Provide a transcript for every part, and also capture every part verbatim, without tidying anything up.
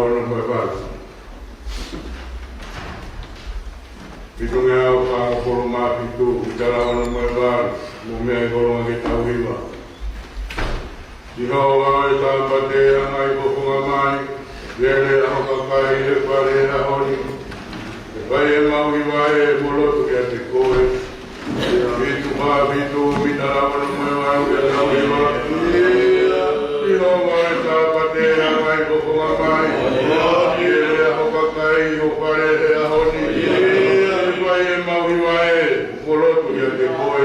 ono mo e valu. Fitungeau fāngofulu mā fitu, mitala ono mo e valu, mo e meʻa ʻi kolonga ke tau hiva. Sihova ʻo e Sāpate, hanga ʻi ho fofonga mai, lele ʻa ho kakai ʻi he fale he ʻaho ni. Fai ʻemau hiva ē mo lotu kiate koe. Fitu fā fitu, mitala ono mo e valu, ke tau hiva. Sihova ʻo e Sāpate, hanga ʻi ho fofonga mai, lele ʻa ho kakai ʻi ho fale he ʻaho ni. Fai ʻemau hiva ē mo lotu kiate koe.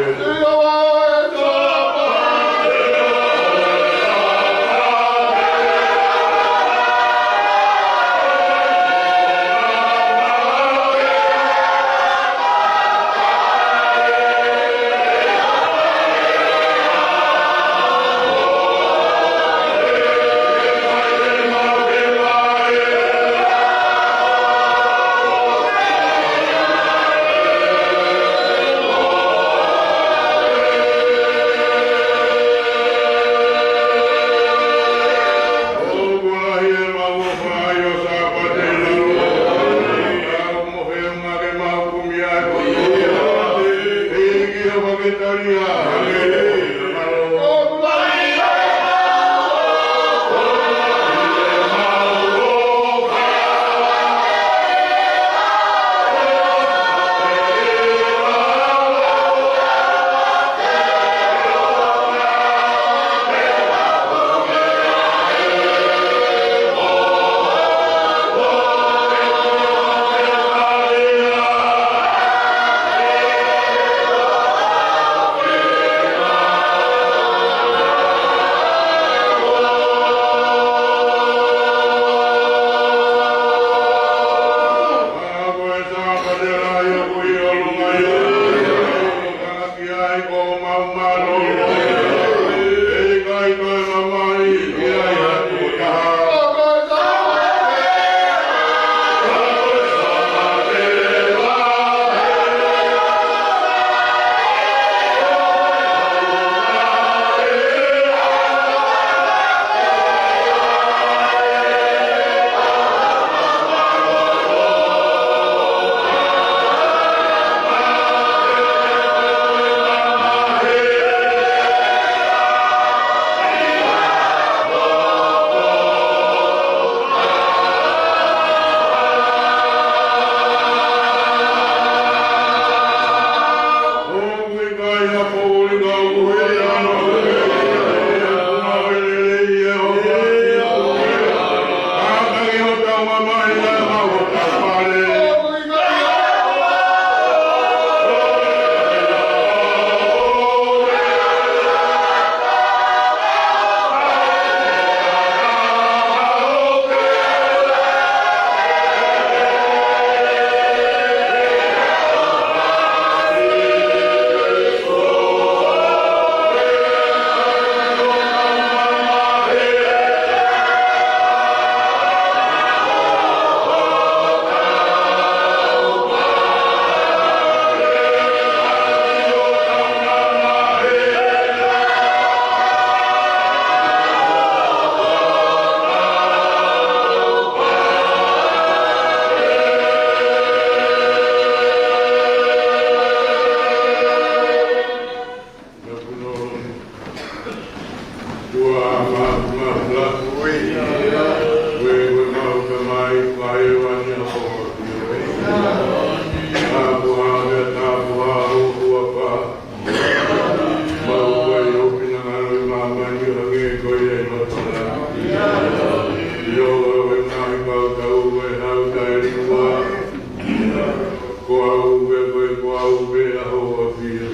Ko au ʻoku ʻiate koe, ko au ʻoku ʻAfiona.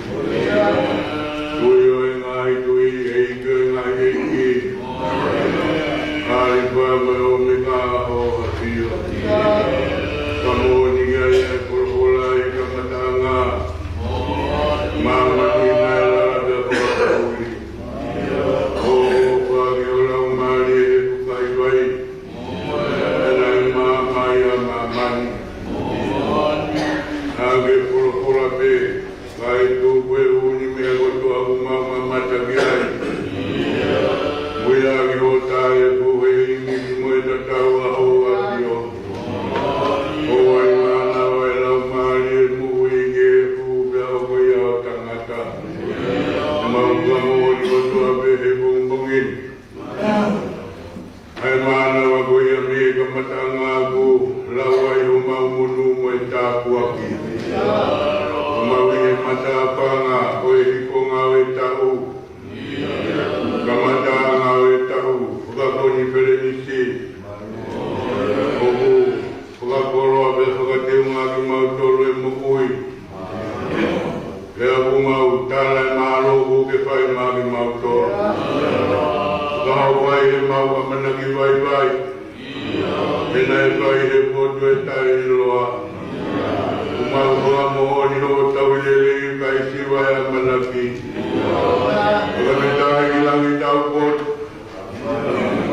Tuʻi ʻo e ngaahi tuʻi, ʻEiki ʻo e ngaahi ʻeiki. ʻAlifa mo e ʻOmeka ʻoku ʻAfiona. Ka moʻoni ʻa e folofola ʻi he kamataʻanga. Māmani naʻe lala pea fakapoʻuli. ʻOku ʻofa ke ʻola ʻo mālie he kukaivai. Naʻe maama ʻa māmani. Naʻa ke folofola pē, kae tuku e ʻuuni meʻa kotoa ʻoku mau mamata ki ai. Mo ia ke ʻo tae ko e ʻimi mo e tatau ʻa hoʻo Lau ai homau monū mo e tāpuaki. Homau ʻi he matapanga ʻo e hikonga ʻo e taʻu. Kamataʻanga ʻo e taʻu, fakakonifelenisi. ʻOku fakakoloa pea fakateunga kimautolu ʻe he moʻui. Pea ʻoku mau tala e mālō kuo ke fai maʻa kimautolu. Ka ʻoku ʻi ai ʻemau ʻamanaki vaivai. He naʻe fai he potu e tali loa. ʻOku mau fakamoʻoni hoʻo tauhi lelei kae siva e ʻamanaki. Fakafetaʻi ʻi langi taupotu.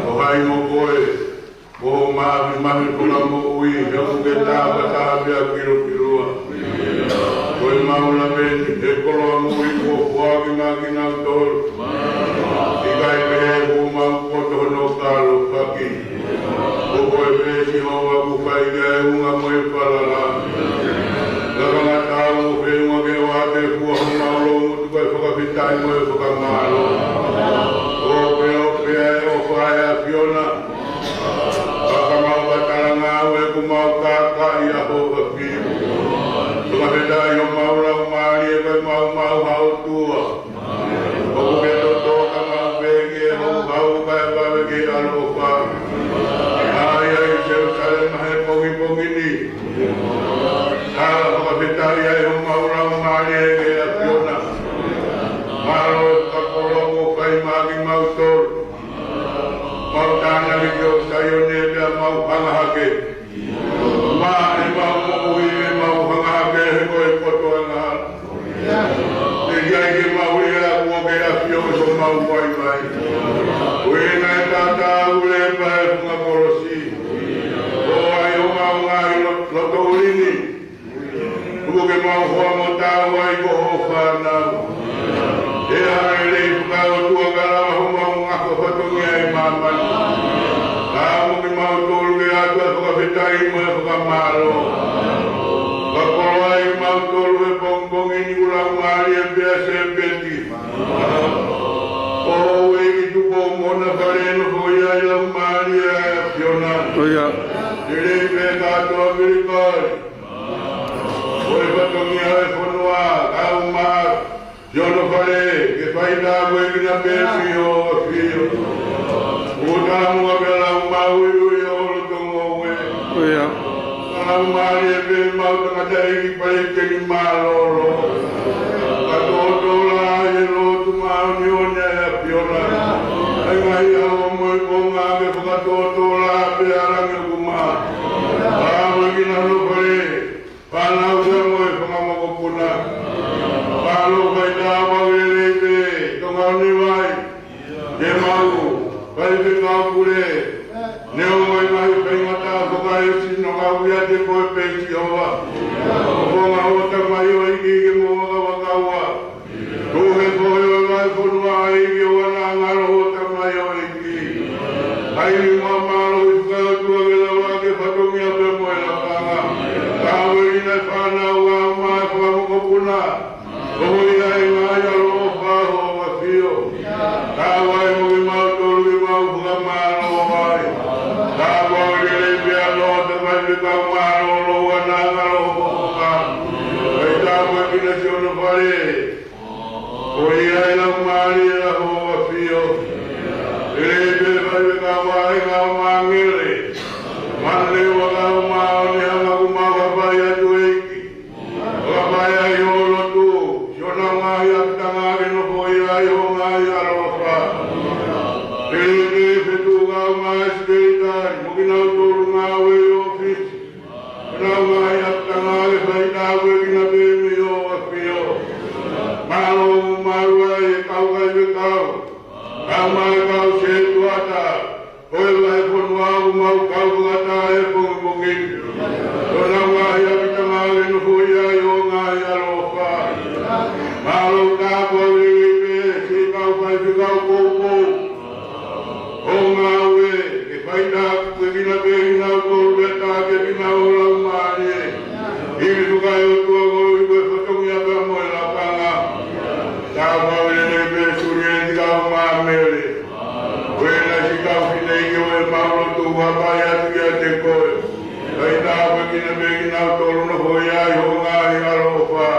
ʻO hai mo koe, ʻo mafimafi fakamoʻui, he ʻoku ke tāfataha pea kilokilua. Ko e mau laveni, he koloa moʻui kuo foaki maʻa kinautolu. ʻIkai pehē ʻoku mau poto hono kalo faki. Ko koe pē Sihova ʻoku fai ki ai e unga mo e falala. Lakanga taau mo feʻunga ke ʻoatu e fua homau loungutu ko e fakafetaʻi mo e fakamālō. ʻO pē ʻo pē ʻa e ʻofa ʻa e ʻAfiona. Ka ka mau ka talanga ʻoku mau kākaaʻi ʻa hoʻo ʻAfio. Fakafetaʻi homau laumālie ko e mau mau ha ʻOtua. ʻOku ke tōtō ka mau pē ke houhau kae vave ke ʻaloʻofa. ʻAi ai Selusalema he pongipongi ni. Ka fakafetaʻi ai homau laumālie ki he ʻAfiona. Mālō e fakakoloa kuo fai maʻa kimautolu. Mau tānaki ki ho Saione pea mau hanga hake. Maʻa ʻemau moʻui ʻemau hanga hake he ko e poto angahala. Teʻeki ai ke mau lea kuo ke ʻafio ʻi homau vaivai. Ko e ngaahi tātāule pea e funga kolosi. ʻO ʻai homau ngaahi lo-, loto ʻuli ni. Tuku ke mau hoa mo taau ai ko hoʻo fānau. ʻE ʻAlo lelei fakaʻotua ka lava homau ngaahi fatongia ʻi māmani. Ka mo kimautolu ke ʻatu e fakafetaʻi mo e fakamālō. Fakakoloa ai kimautolu he pongipongi ni ʻoku laumālie pea Sēpeti. ʻO e ki tuko mo na fale no ko ia ʻi laumālie ʻa e ʻAfiona. ʻIo. Lelei pē kātoa Filipai. Ko e fatongia ʻo e fonua, kau maʻa, ʻi hono fale, ke fai tāpuekina pē ʻe hoʻo ʻAfio. ʻO tāmuʻa pea lau māuiui ʻo loto ngoue. ʻIo. Ka lau mālie pē mau tangataʻeiki palesiteni mālōlō. Ka tōtō lā ʻi he lotu māʻoniʻoni ʻa e ʻAfiona. ʻAi ngaahi ʻaho mo e konga ke fakatōtō lā pē ʻa langi ʻoku maʻa. Ka ʻave kinautolu fale. Fānau ia mo e fanga mokopuna. Mālō fai tāpuaki lelei pē, Tonga ʻo Nīvai. Ke mau, fai pē kau pule. Neongo e ngaahi faingataʻa fakaesino kau ia te koe pē Sihova. ʻOfonga hoʻo tamaioʻeiki ke mo vakavakaua. Tuku ke foʻi ʻo e ngaahi fonua ʻa e ʻEiki ʻo ʻoua naʻa ngalo hoʻo tamaioʻeiki. ʻAi ni ma mālō ʻi fakaʻotua ke lava ke fatongia pea mo e lakanga. Ka ʻave ʻi he fānau ʻa e fanga mokopuna. Ko ia ʻi he ngaahi ʻaloʻofa ʻa hoʻo ʻAfio. Ka ʻave mo kimautolu ke mau fakamālō ai. Ka ʻave lelei pea ʻaloʻofa mai pē kau mālōlō ʻoua naʻa ngalo hoʻo fofonga. Fai tāpuekina siʻono fale. Ko ia ʻi laumālie ʻa hoʻo ʻAfio. Lelei pē fai pē kau vaʻinga ʻo māngele. Manu leva kau māʻoniʻoni ʻoku mau hapai atu ʻEiki. Hapai ai hoʻo lotu. Siʻono ngaahi ʻapitanga ke nofo ia ʻi hoʻo ngaahi ʻaloʻofa. Lelei pē fetuʻu kau mai Sekelitali. Mo kinautolu ngāue ʻi ʻōfisi. Nau ngaahi ʻapitanga ke fai tāpuekina pē mei hoʻo ʻAfio. Mālō mo mālō ai e kau kai Pea kinautolu ʻoku nofo ʻi ho ngaahi ʻaloʻofa.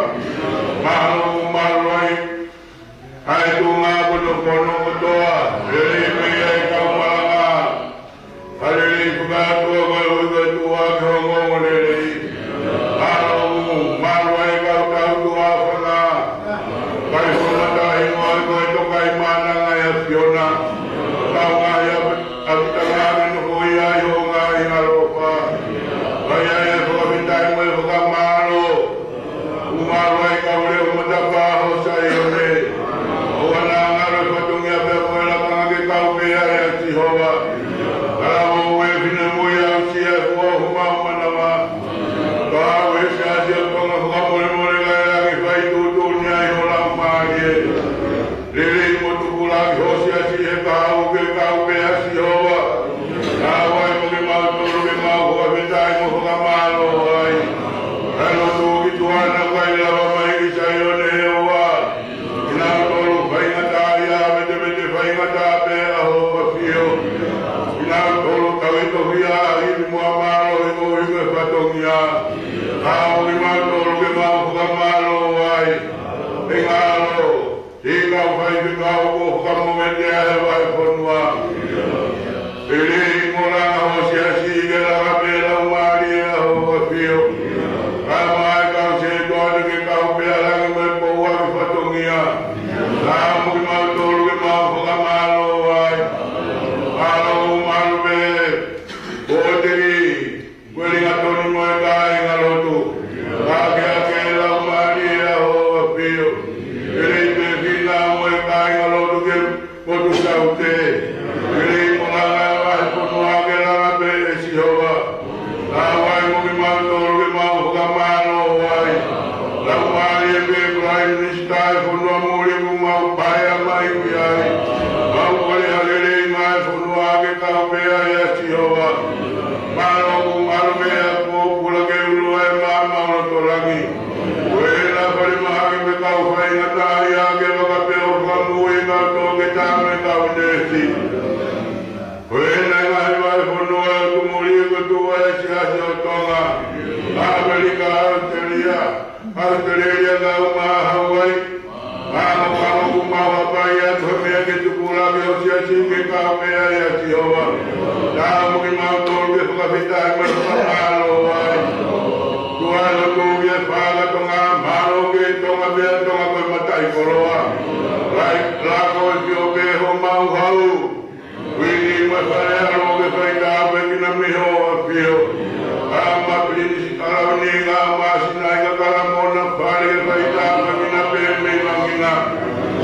Mālō, mālō ai ʻa e tuʻunga kotoa, lelei pē ʻa e kau malanga. Ka lelei fakaʻatuʻa koe ʻoku ʻikai tuʻu ʻaki ho ongoongolelei. Mālō, mālō ai kau tautuʻa fanga. Kai fona tahi noa ko e toka i mana ngai a fiona. Kau ngaahi ʻapi-, ʻapitanga ke nofo ʻi ho ngaahi ʻaloʻofa. Kai ai e fakafetaʻi mo e fakamālō. ʻOku mālō ai kau leʻo matapā ho Saione. ʻOua naʻa ngalo e fatongia pea mo e lakanga ke kau pē ai ʻa Sihova. Ka ʻoku ʻi ai e finemui ʻa e siasi ʻoku mau manava. Ka ʻoku ʻi ai e siasi ʻo Tonga fakamolemole kae ʻoua ke fai tuʻutuʻuni ai ho laumālie. Lelei mo tupulaki ho siasi he kahaʻu ke kau pē ʻa Sihova. Ka ʻoku ʻi ai mo kimautolu ke mau fakafetaʻi mo fakamālō ai. Kae lotu ki tuʻa naʻa kai lava mai ki Saione ʻOua. Kinautolu faingataʻaʻia, veteveteʻi faingataʻa pē ʻa ho ʻafio. Kinautolu tauhi tofiʻa, ivi mo mālohi koeʻuhi ko e fatongia. Ka ʻoku ʻi ai kimautolu ke mau fakamālō ai. ʻE ngalo, ʻi he kau faifekau ʻoku fakamoʻoni ʻa e vahefonua. Lelei mo langa ho siasi ke langa pē laumālie ʻa ho ʻafio. Kae ʻumaʻā e kau sētuata ke kau pē ʻa langi mo e poua ki fatongia. Ka ʻoku ʻi ai kimautolu ke mau fakamālō ai. Mālō, mālō pē. Ko e teki, ko e ringatoni mo e kāingalotu. Ka ke ake laumālie ʻa ho ʻafio. Lelei pē fina mo e kāingalotu ke motu saute. Lelei mo langa e vahefonua ke langa pē ʻe Sihova. Ka ʻoku ʻi ai mo kimautolu ke mau fakamālō ai. Laumālie pē Prime Minister e fonua muli ʻoku mau paea mai ki ai. Mau kole ha lelei maʻa e fonua ke kau pē ai ʻa Sihova. Mālō ʻoku mālō pē ʻa e pōpula ke ʻulu e maama ʻo loto langi. Ko e lava fale mahaki mo e kau faingataʻaʻia ke vaka pē ʻo fakamui kau toketā mo e kau neesi. Ko e ngaahi vahefonua ʻoku muli ko e tuʻu ʻa e siasi ʻo Tonga, ʻAmelika, ʻAositelēlia, ʻAositelēlia, kau mai Hauaiʻi. Mālō, mālō ʻoku mau hapai atu he meʻa ke tupulaki ho siasi ke kau pē ai ʻa Sihova. Ka ʻoku ʻi ai kimautolu ke fakafetaʻi mo fakamālō ai. Tuʻa e lotu ki he fakatonga, mālō ki Tonga pea Tonga ko e mataʻikoloa. Lai, lako ʻo sio pē homau hau. Kuini mo e fale ʻalo ke fai tāpuekina mei ho ʻafio. ʻA ma Pilinisi Kalauni, ʻa ma Sinaʻi, ka Kalamona fale ke fai tāpuekina pē mei Langina.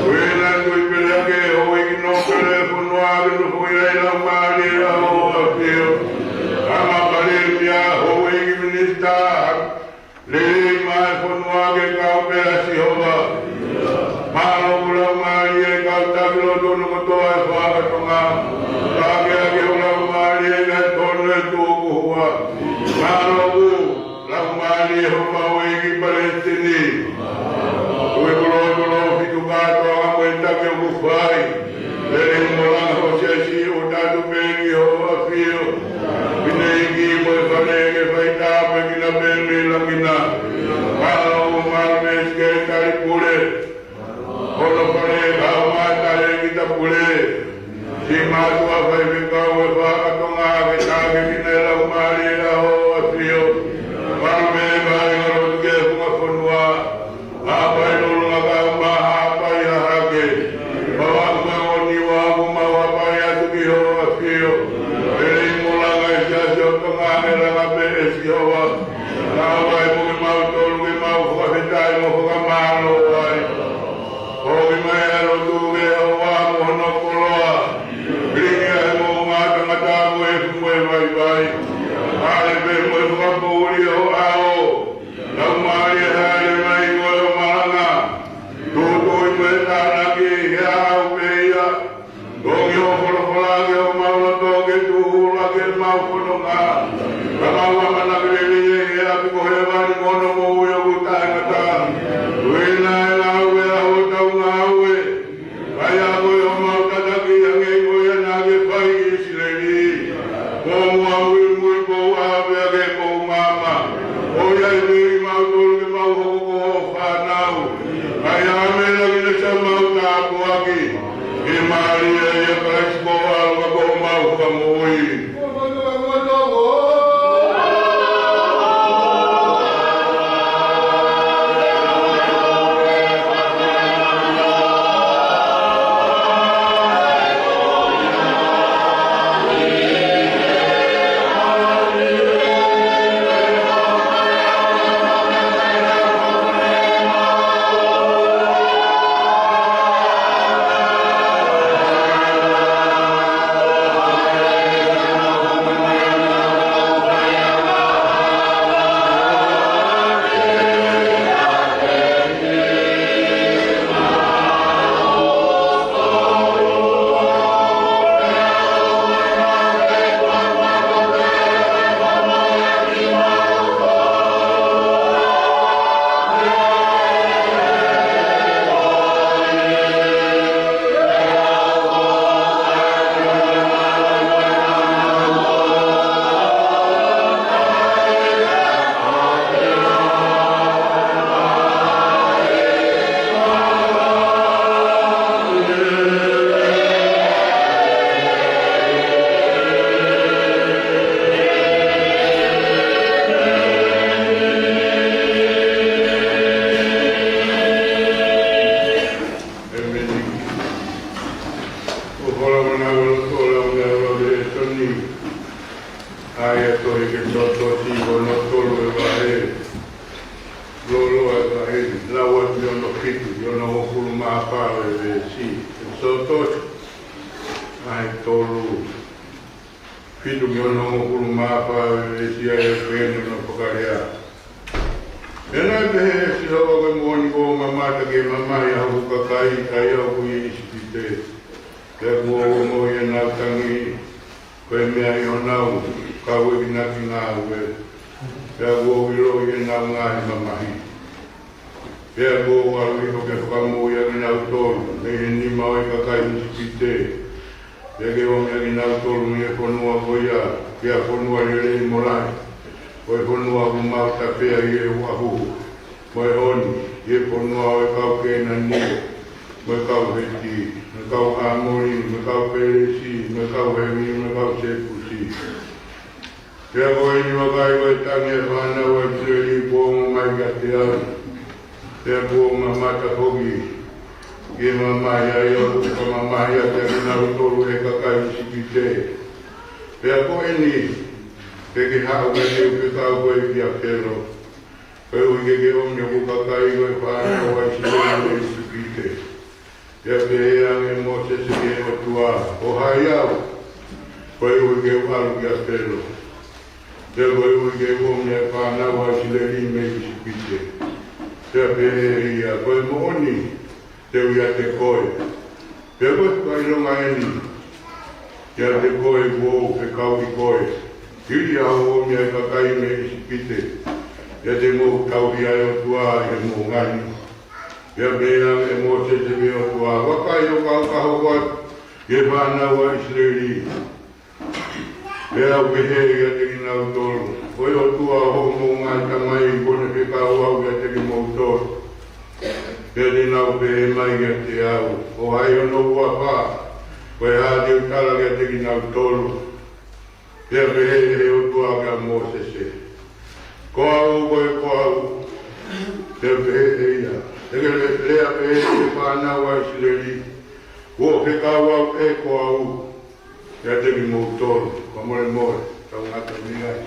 Ko e na tui pele ake houʻeiki nōpele fonua ke nofo ʻi ai laumālie ʻa ho ʻafio. ʻA ma Palēmia, houʻeiki minisitā, lelei maʻa e fonua ke kau pē ʻa Sihova. Mālō ʻoku laumālie e kau taki lotu hono kotoa e fakatonga. Ka ke ake ho laumālie ke tonu e tuʻu kuo hua. Mālō ʻoku laumālie homau ʻEiki Palesiteni. Ko e koloa koloa fitu kātoanga mo e taki ʻoku fai. Lelei mo langa ho siasi ʻo tatu pē ki ho ʻafio. Fineʻeiki mo e fale ke fai tāpuekina pē mei Langina. Mālō ʻoku mālō pē Sekelitali Pule. Hono fale kau mai Talēkita Pule. Siʻi mātuʻa faifekau e fakatonga ke tāpuekina e laumālie ʻa ho ʻafio. Mālō pē kāingalotu ki he funga fonua. Hapai lolo ngata ma hapai hahake. Pava kuma oni wa kuma hapai atu ki ho ʻafio. Lelei mo langa e siasi ʻo Tonga ke langa pē ʻe Sihova. Ka ʻoku ʻi ai mo kimautolu ke mau fakafetaʻi mo fakamālō ai. ʻOmi mai ʻa e lotu ke ʻoua mo hono koloa. Pilingi ʻa e moʻunga tangata mo e fumu e vaivai. ʻAle pē mo e fakapoʻuli ʻo ʻao. Laumālie hāʻele mai ko e malanga. Tūtū i mo e tānaki he ʻaho pē ia. Tongi ho folofola ke ʻo mau loto ke tuhu la ke mau fononga. Ka mau ʻamanaki lelei he Ono fitu ki he ono hongofulu mā fā ʻo e veesi. ʻEkisoto, ʻa e tolu fitu ki he ono hongofulu mā fā ʻo e veesi, ʻa ia ʻoku peheni hono fakalea. Pea naʻe pehē ʻe Sihova, Ko e moʻoni kuo u mamata ki he mamahi ʻa hoku kakai, ʻa ia ʻoku ʻi ʻIsipite. Pea kuo u ongoʻi ʻenau tangi, ko e meʻa ʻi honau kauʻekinaki ngāue. Pea kuo u ʻiloʻi ʻenau ngaahi mamahi. Pea kuo u ʻalu hifo ke fakamoʻui ʻa kinautolu mei he nima ʻo e kakai ʻIsipite, pea ke ʻomi ʻa kinautolu mei he fonua ko ia ki ha fonua lelei mo lahi, ko e fonua ʻoku maʻu tafe ai ʻa e uafu mo e honi, ʻi he fonua ʻo e kau Kēnani, mo e kau Heti, mo e kau ʻĀmoli, mo e kau Pelesi, mo e kau Hivi, mo e kau Sepusi. Pea ko eni, vakai, ko e tangi ʻa e fānau ʻa ʻIsileli kuo ongo mai kiate au. Pea kuo u mamata foki ki he mamahi ʻa ia ʻoku fakamamahiʻi ʻaki ʻa kinautolu ʻe he kakai ʻIsipite. Pea ko eni, ke ke haʻu, pea te u fekau koe kia Felo, koeʻuhi ke ke ʻomi hoku kakai, ko e fānau ʻa ʻIsileli, mei ʻIsipite. Pea pehē ange ʻe Mōsese ki he ʻOtua, Ko hai au, koeʻuhi ke u ʻalu kia Felo, pea koeʻuhi ke u ʻomi ʻa e fānau ʻa ʻIsileli mei ʻIsipite? Pea pehē ʻe ia, Ko e moʻoni te u ʻiate koe, pea ko e fakaʻilonga eni kiate koe kuo u fekauʻi koe, hili haʻo ʻomi ʻa e kakai mei ʻIsipite, pea te mou tauhi ʻa e ʻOtua ʻi he moʻunga ni. Pea pehē ange ʻe Mōsese ki he ʻOtua, Vakai, ʻo ka u ka hoko atu ki he fānau ʻa ʻIsileli, pea u pehē kiate kinautolu, Ko e ʻOtua ʻo hoʻomou ngaahi tamai kuo ne fekau au kiate kimoutolu, pea te nau pehē mai kiate au, Ko hai hono huafa? Ko e hā te u tala kiate kinautolu? Pea pehē ʻe he ʻOtua kia Mōsese, Ko au, ko e ko au. Pea pehē ʻe ia, Ke ke le-, lea pehē ki he fānau ʻa ʻIsileli, Kuo fekau au ʻe ko au kiate kimoutolu. Fakamolemole, tau ngata mei ai.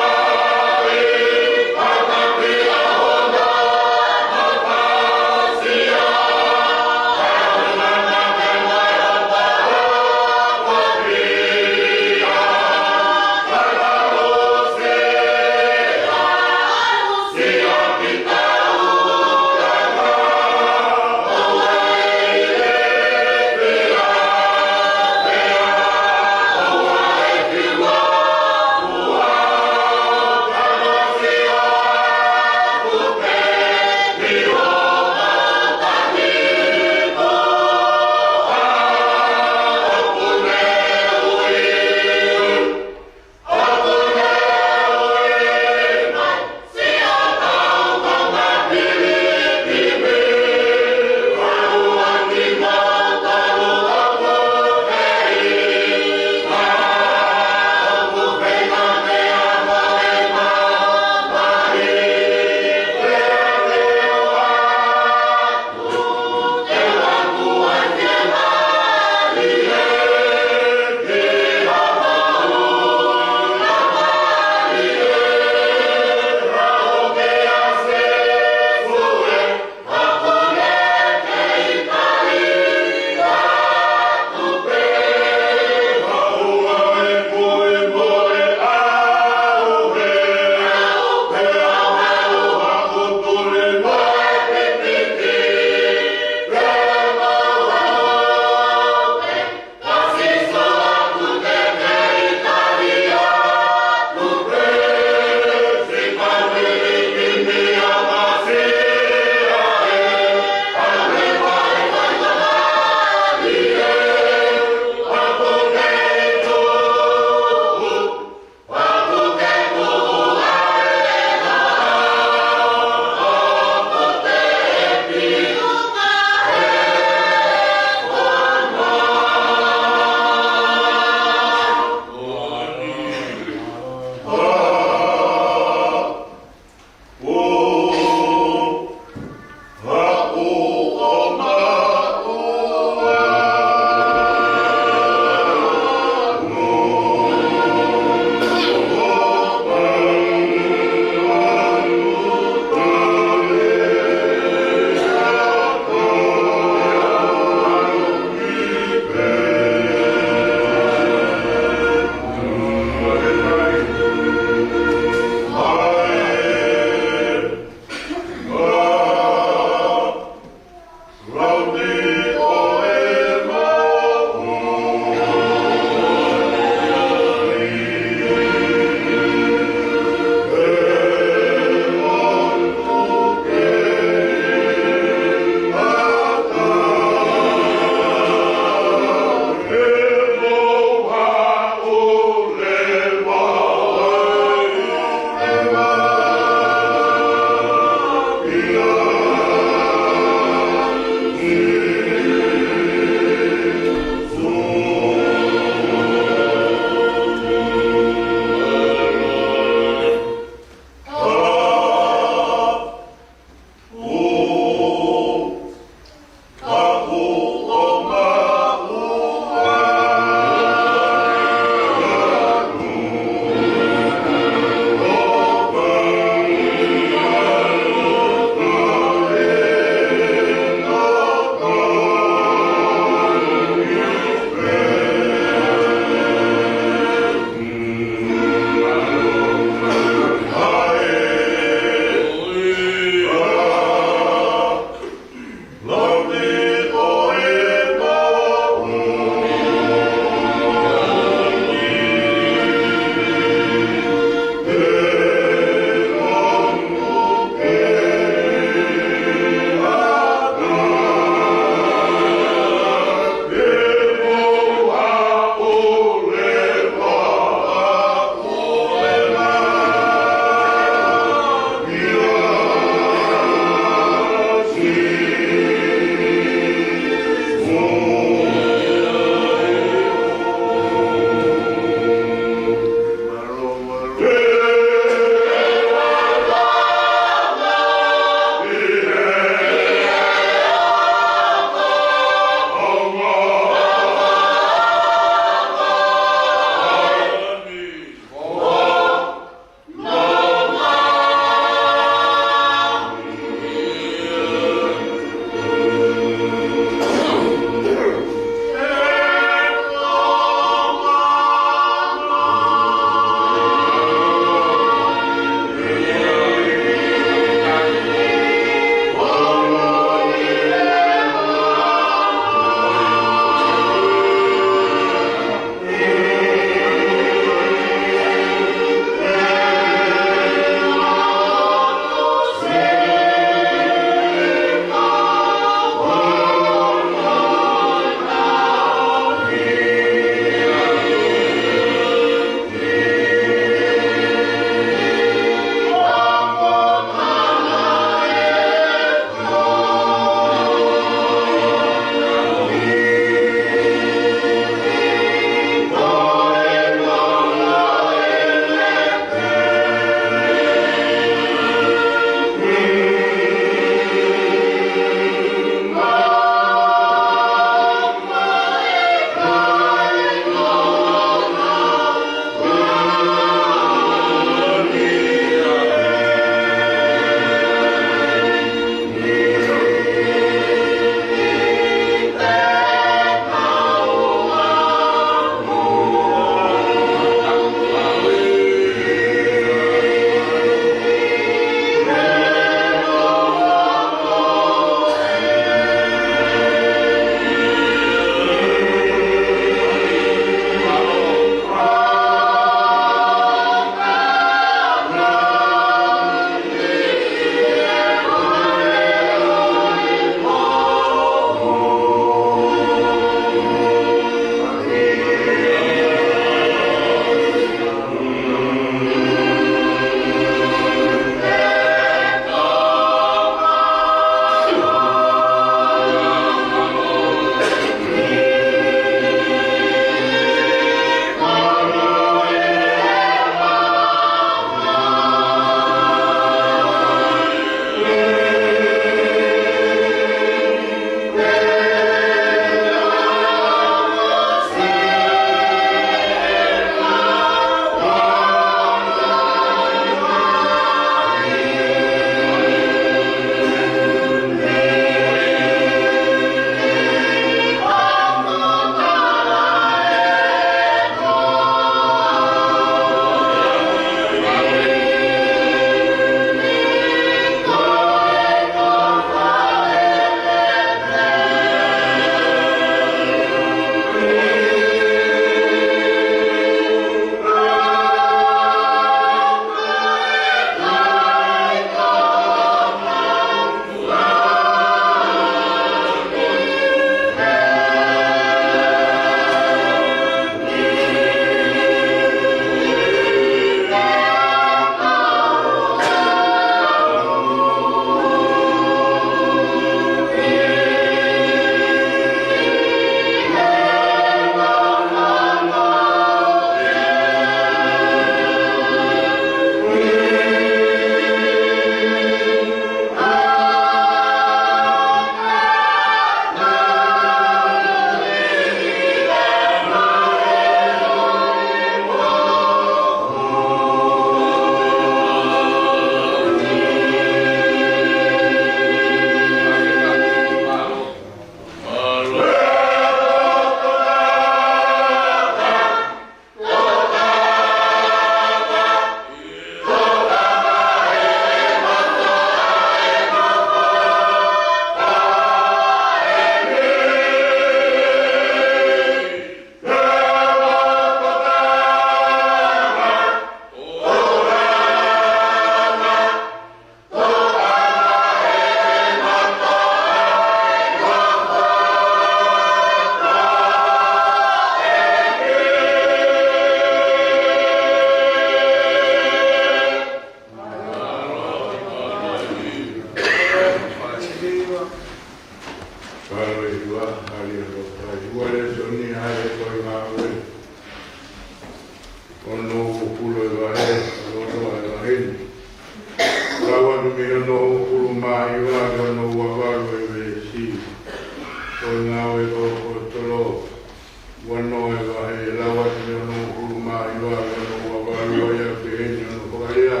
Vahe lau atu mei hono hongofulu mā hiva ki hono ua valu, ʻa ia ʻoku peheni hono fakalea: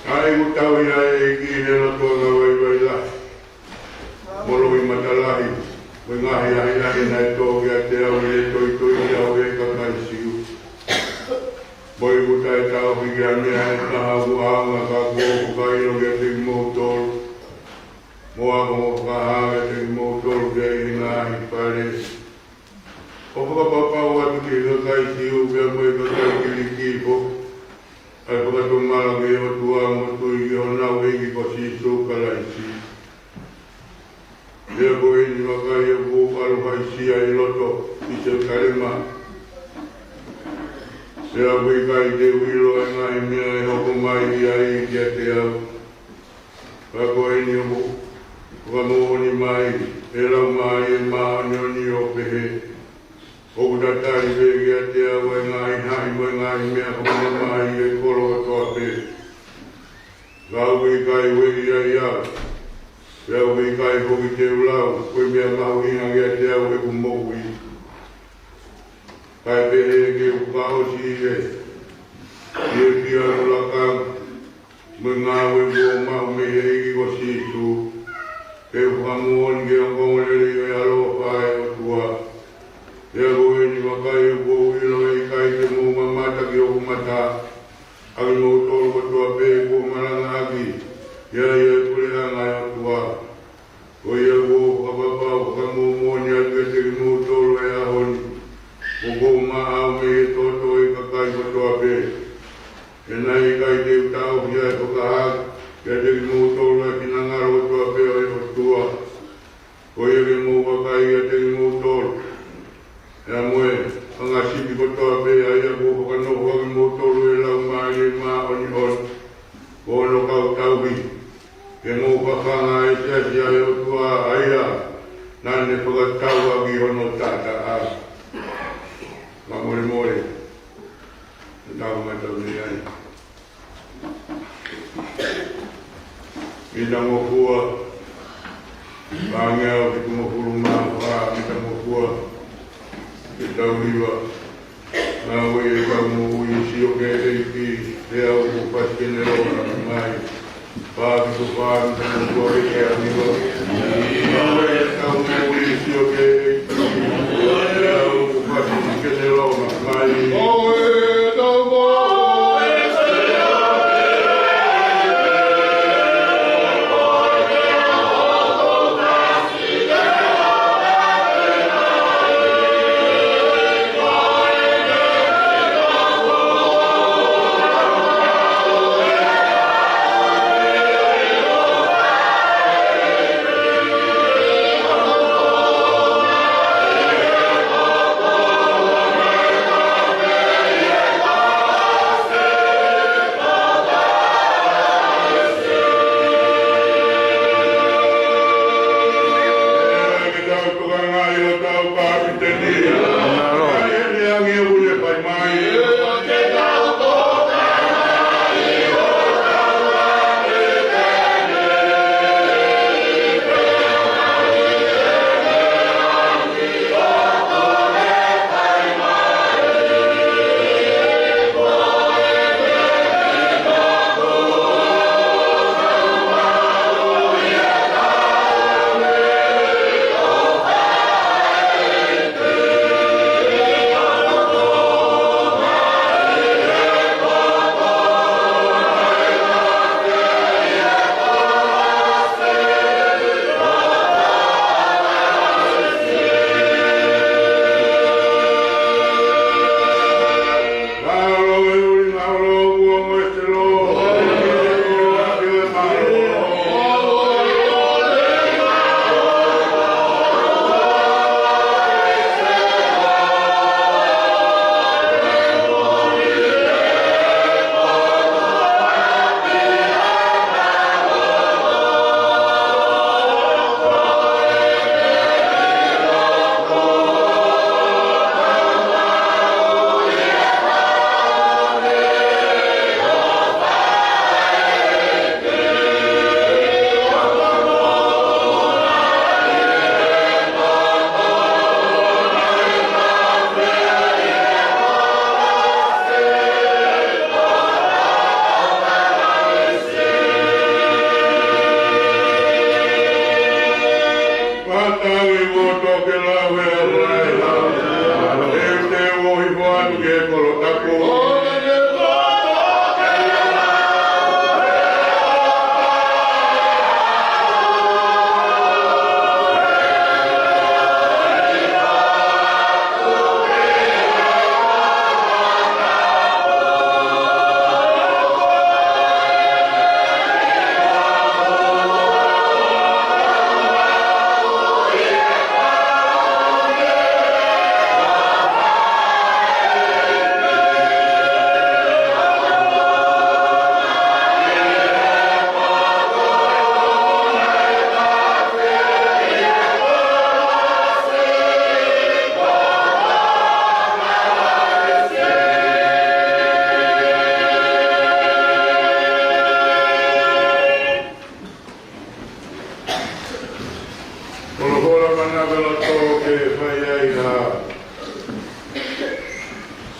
ʻA ia ʻoku tauhi ʻa e ʻEiki ʻi he loto angavaivai lahi, mo e loʻimata lahi, mo e ngaahi ʻahiʻahi naʻe tō kiate au ʻi he toitoi ʻi he ʻao ʻo e kakai Siu. Mo ʻeku taʻetaʻofi ki ha meʻa ʻe taha ʻoku ʻaonga, ka kuo u fakaʻilo kiate kimoutolu, mo ako mo fakahā kiate kimoutolu ki ai ʻi he ngaahi fale, ʻo fakapapau atu ki he kakai Siu pea mo e kakai Kiliki foki, ʻa e fakatomala ki he ʻOtua mo e tui ki honau ʻEiki ko Sīsū Kalaisi. Pea ko eni, vakai, ʻoku ou ʻalu haʻisia ʻi loto ʻi Selusalema, pea ʻoku ʻikai te u ʻilo ʻa e ngaahi meʻa ʻe hoko mai ki ai kiate au. Ka ko eni, ʻoku fakamoʻoni mai ʻe he Laumālie Māʻoniʻoni ʻo pehē, ʻoku tatali pē kiate au ʻa e ngaahi haʻi mo e ngaahi meʻa fakamamahi ʻi he kolo kotoa pē. Ka ʻoku ʻikai ueʻi ai au, pea ʻoku ʻikai foki te u lau ko e meʻa mahuʻinga kiate au ʻeku moʻui, kae pehē ke u fakaʻosi ʻi he, ʻi he fie ʻalu lakanga mo e ngāue kuo u maʻu mei he ʻEiki ko Sīsū, ke u fakamoʻoni ki he ongoongolelei ʻo e ʻaloʻofa ʻa e ʻOtua. Pea ko eni, vakai, ʻoku ou ʻilo ʻe ʻikai te mou mamata ki hoku mata, ʻa kimoutolu kotoa pē kuo malangaʻaki ʻi ai ʻa e puleʻanga ʻo e ʻOtua. Ko ia ʻoku ou fakapapau fakamōmooni atu kiate kimoutolu he ʻaho ni, ʻoku ou maʻau mei he toto ʻo e kakai kotoa pē, he naʻe ʻikai te u taʻofi ʻa e fakahā kiate kimoutolu ʻa e finangalo kotoa pē ʻo e ʻOtua. Ko ia ke mou vakai kiate kimoutolu, pea mo e fanga sipi kotoa pē ʻa ia kuo fakanofo ʻaki kimoutolu ʻe he Laumālie Māʻoniʻoni, ko hono kau tauhi, ke mou fafanga ʻa e siasi ʻa e ʻOtua, ʻa ia naʻa ne fakatau ʻaki hono taʻataʻa. Fakamolemole, tau ngata mei ai. Mita ngofua, pangea o fitungofulu mā fā mita ngofua, ke tau hiva. Ngāue ʻi he Kau Moʻui, sio ki he ʻEiki, pea u fasi ke ne lōmaki mai. Fā fitu fā mita ngofua, ke tau hiva. Ngāue ʻi he Kau Moʻui, sio ki he ʻEiki, pea u fasi ke ne lōmaki mai.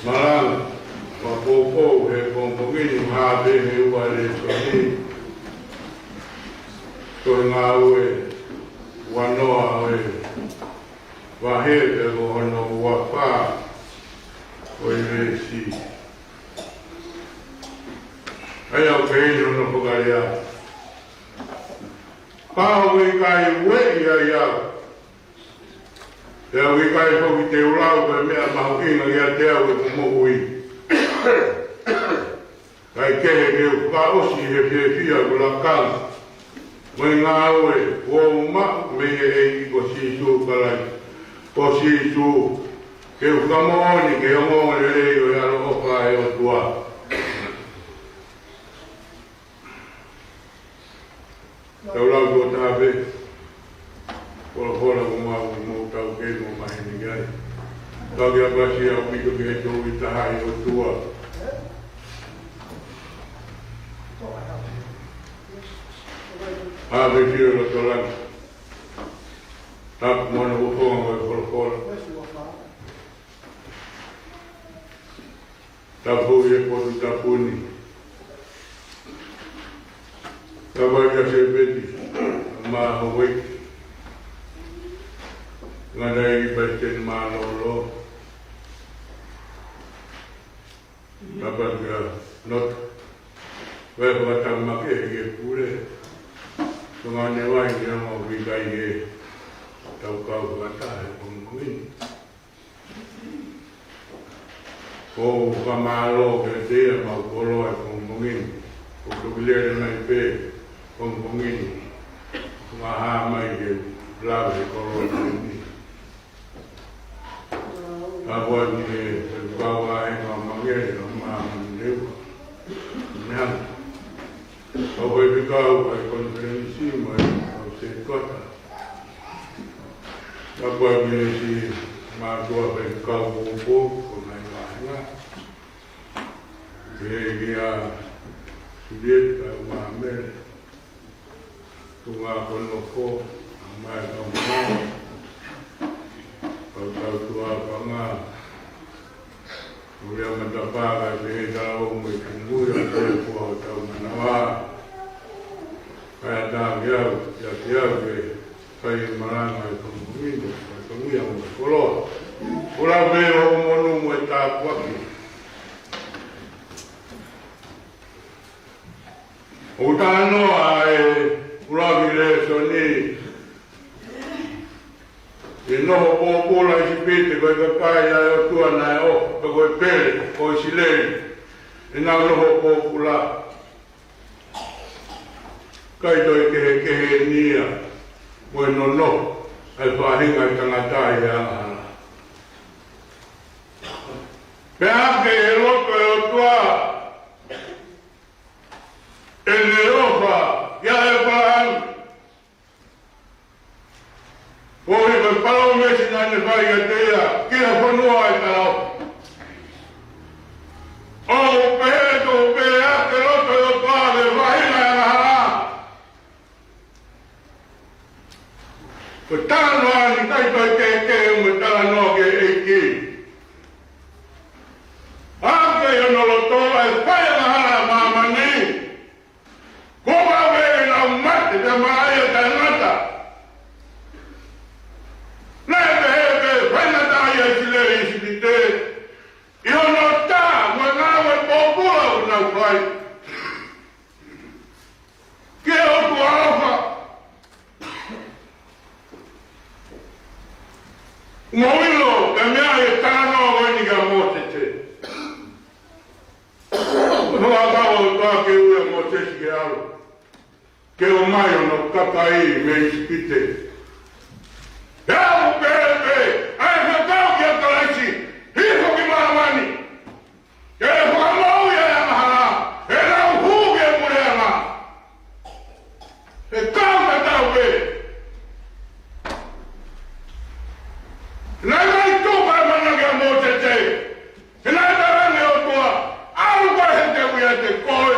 Malanga, ma poupou he pongipongi ni, ma pehē ʻe ua lēsoni. Ko e ngāue ua noa ʻo e vahe, pea ko hono ua fā ʻo e veesi. ʻA ia ʻoku pehē ni hono fakalea: Pea ʻoku ʻikai ueʻi ai au, pea ʻoku ʻikai foki te u lau ko e meʻa mahuʻinga kiate au ʻeku moʻui, kae kehe ke u fakaʻosi he fiefia ʻeku lakanga mo e ngāue kuo u maʻu mei he ʻEiki ko Sīsū Kalaisi, ko Sīsū, ke u fakamoʻoni ki he ongoongolelei ʻo e ʻaloʻofa ʻa e ʻOtua. Tau lau tō taha pē folofola ʻoku mau, mau taukei mo maheni ki ai. Tau kia pasi ʻaupito ki he Tohi Tahaʻi ʻOtua. ʻAve ki he loto langi. Tapu mo hono ʻuhinga ʻo e folofola. Tapu ʻi he potu tapu ni. Tapu kia Sēpeti, ma Houʻeiki, ngata ʻi he Palesiteni Mālōlō. Tapu kia Nota, ʻa e fakatamaki ʻe he pule. Ko e ngāue ʻa e ʻEiki ʻoku ʻikai ke tau kau fakataha he pongipongi ni. ʻOku ou fakamālō kiate ia maʻu koloa he pongipongi ni. ʻOku toki lele mai pē pongipongi ni. ʻOku ma hā mai ke lave he koloa ko eni. Tapu atu ki he kau ʻa e ngaahi mangele ʻo māmani leva. Meʻa. Kau faifekau ʻa e konifelenisi mo e kau sētuata. Tapu atu ki he siʻi mātuʻa faifekau poupou, ko e ngaahi vāhenga. Pehē kia Sulieti kae ʻumaʻā Mele. Tuʻunga ko Nofo, ʻa mai kau mā. Kau tau tuʻa panga. Ko ia matapā kae pehē tau mo e kingui ʻa e pua ʻo tau manava. Kae ʻatā ke au, ia ke au ke fai e malanga ʻi he pongipongi ni, kae ʻatā ke au mo e koloa. Ko e lau pē ʻo e monū mo e tāpuaki. ʻOku talanoa ʻa e ʻuluaki lēsoni ki he noho pōpula ʻi ʻIsipite, ko e kakai ʻa e ʻOtua naʻe ʻofa, pe ko e pele ʻo ʻIsileli, ʻenau noho pōpula. ʻIkai toe kehekehe ni ia mo e nonoho ʻa e faʻahinga ʻo e tangata ʻi he angahala. Pea ʻoange ʻe he loto ʻo e ʻOtua ʻene ʻofa kia ʻĒpalahame. Ko e palōmesi naʻa ne fai kiate ia ki he fonua ʻo e talaʻofa. ʻOku pehē, ʻoku pehē ʻe he loto ʻo e ʻOtua ʻa e faʻahinga ʻo e angahala. Ko e talanoa ni ʻikai toe kehekehe mo e talanoa ki he ʻEiki. ʻOange ʻi hono loto ʻa e fai angahala ʻa māmani. Ko e ʻave ʻenau mate, te mā ia taʻengata. Naʻe pehē pē faingataʻaʻia ʻa ʻIsileli ʻi ʻIsipite ʻi hono tā mo e ngāue pōpula ʻoku nau fai ki he ʻOtua ʻofa. Mou ʻilo, ko e meʻa ʻi he talanoa ko eni kia Mōsese. Ko e fakakaukau ʻa e ʻOtua ke ui ʻa Mōsese ke ʻalu, ke ʻomai hono kakai mei ʻIsipite. Pea ʻoku pehē pē ʻa e fekau kia Kalaisi, hifo ki māmani. Ke fakamoʻui ʻa e angahala, ʻenau hū ki he puleʻanga. He kau tatau pē. Naʻe ʻikai tuku ʻa e mana kia Mōsese. He naʻe talaange ʻe he ʻOtua, ʻalu koe he te u ʻiate koe.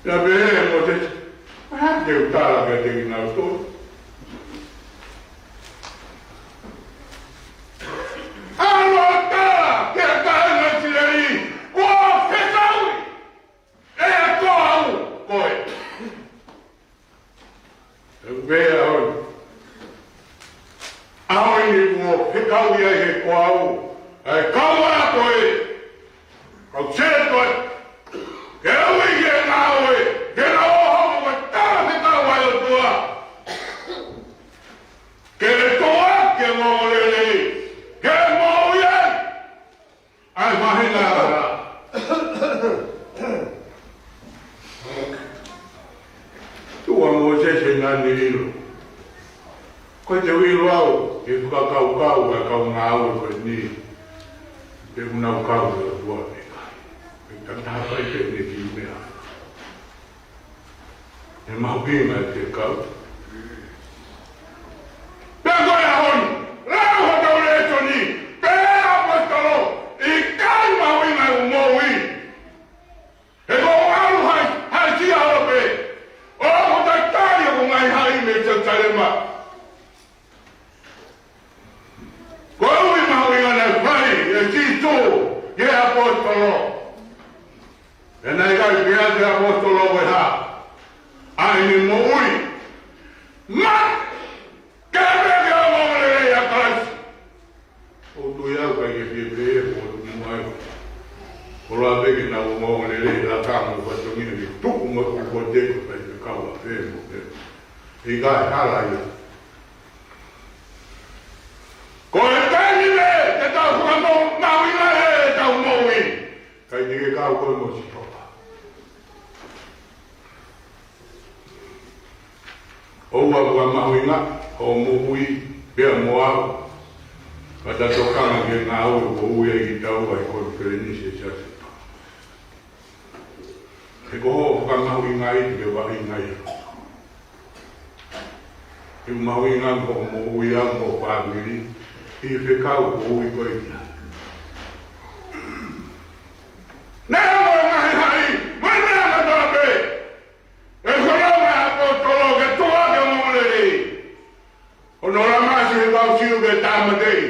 Pea pehē ʻe Mōsese, ʻa, te u tala kiate kinautolu. ʻE pea ʻaho ni. ʻAho ni kuo fekau ia he ko au, ʻa e kau ako ē, kau sētuata, ke ui ke ngāue, ke nau ō hoko ko e talafekau ʻa e ʻOtua. Ke toʻa, ke ongoongolelei, ke moʻui ai. ʻA e mahina. Tuʻa Mōsese naʻa ne ʻilo. Ko e te u ʻilo au, ke fakakaukau ʻa e kau ngāue ko eni. Pe ʻoku nau kau he ʻOtua pe ʻikai. Pe tangata fai pe ne ki meʻa. ʻE mahuʻinga e fekau. Pea ko e ʻaho ni, lau hotau lēsoni, pea ʻaposetolo, ʻikai mahuʻinga ʻeku moʻui. He ko e ʻalu hai, hai sia holo pē. ʻOku tatali ʻeku ngaahi hai mei Selusalema. Ko e ui mahuʻinga naʻe fai ʻe Sīsū ki he ʻaposetolo. He naʻe ʻikai pehē ʻe he ʻaposetolo ko e hā. ʻA ʻene moʻui. Mate ke pehē ke ongoongolelei ʻa Kalaisi. ʻOku tui au ʻikai ke pehē pē ʻe he ʻOtua mo ai. Koloa pē ke nau ongoongolelei lakanga ʻo fatongia ke tuku mo e ʻoku ko te ko e faifekau ʻa pē mo pē. ʻIkai hala ia. Ko e taimi pē te tau fakamau, mahuʻinga ʻetau moʻui. Kae ʻikai ke kau koe mo Sihova. ʻOua ʻe fakamahuʻinga hoʻo moʻui pea mo au. Ka ta tokanga ki he ngāue ʻoku ui ai kitaua ʻi he konifelenisi ʻa e Siasi. He ko hoʻo fakamahuʻingaʻi ke vaʻinga ia. He ʻoku mahuʻinga hoʻo moʻui ʻa hoʻo fāmili ʻi he fekau ʻoku ui koe ki ai. Naʻe ʻi ai e ngaahi hai, mo e meʻa kotoa pē. ʻE fononga ʻaposetolo ke toʻa ke ongoongolelei. Hono lamasi he kau Siu ke tāmateʻi.